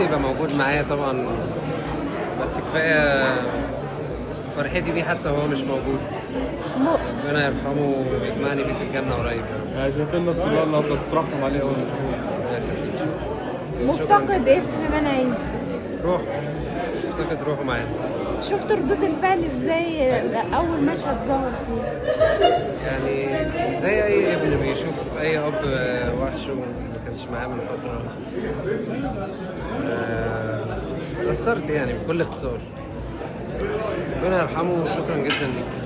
نفسي يبقى موجود معايا طبعا، بس كفاية فرحتي بيه حتى وهو مش موجود. ربنا يرحمه ويجمعني بيه في الجنة قريب. يعني شايفين الناس كلها النهارده بتترحم عليه اول ما شافوه. مفتقد ايه في سليمان عيد؟ روحه، مفتقد روحه معانا. شفت ردود الفعل ازاي اول مشهد ظهر فيه؟ يعني زي اي ابن بيشوف اي اب وحشة وما كانش معاه من فترة. اتأثرت يعني بكل اختصار. ربنا يرحمه وشكرا جدا ليك.